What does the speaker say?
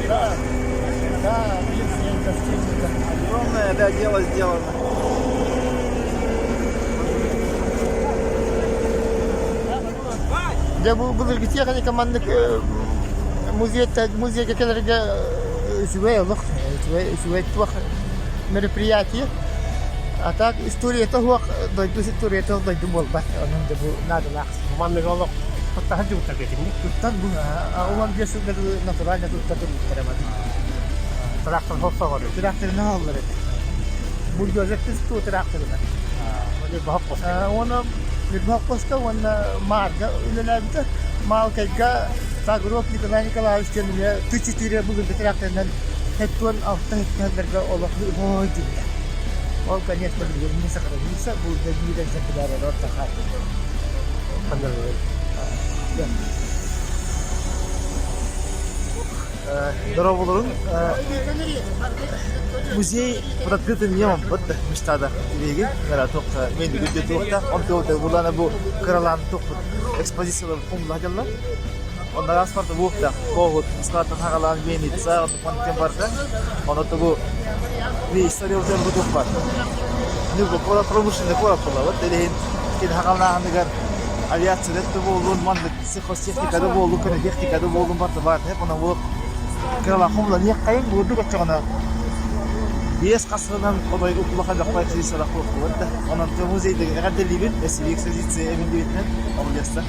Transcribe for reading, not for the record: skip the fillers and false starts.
Да, да, Огромное, да, дело сделано. Дьэ бу былыргы техника маннык музейга музейга кэлэргэ үчүгэй олох үчүгэй үчүгэй туох мероприятие. А так историята суох дойду историята суох дойду буолбат. Онон дьэ бу наадалаах. Маннык олох туттаһа дьыбыта бэтинник. Туттан бу 15 сылга натурально тутта турбуттара маны. Трактор хоссоҕор. Тракторынан оллар этэ. Бульдозер тустуу тракторынан. Уонна Ньурбахпоска уонна Маарга үлэлээбитэ. Маалкайга Тагров Николай Николаевич диэн эмиэ Т-4 былыргы тракторынан 76 хектардарга олох ой диэбитэ. Ол, конечно, билигин не сохранился, бу биир экземпляр орто Дорооболорун музей под открытым небом вот мечтада илиги туох мен күдде туохта он булана бу кыралаан туохпут экспозициялар хумла дьаллар онно аспарта буохта коогут складтан хагалаан мельница онтон барда оно тугу би история бу туох бар Ньурба куорат промышленный куорат буолла вот илиһин кин хагалааһыныгар авиация да буоллун маннык сельхозтехникада буоллун көнө буоллун барда бар онон бу кыралаах хомуланыаххайын бурдук оччоҕуна биэс хасырынан отой улахан бэхпай экспозициялаах буолуохтубут да онон музейдыгы эҕэрдэлиибин эсиби экспозиция эбиллибитинэн молодецтар.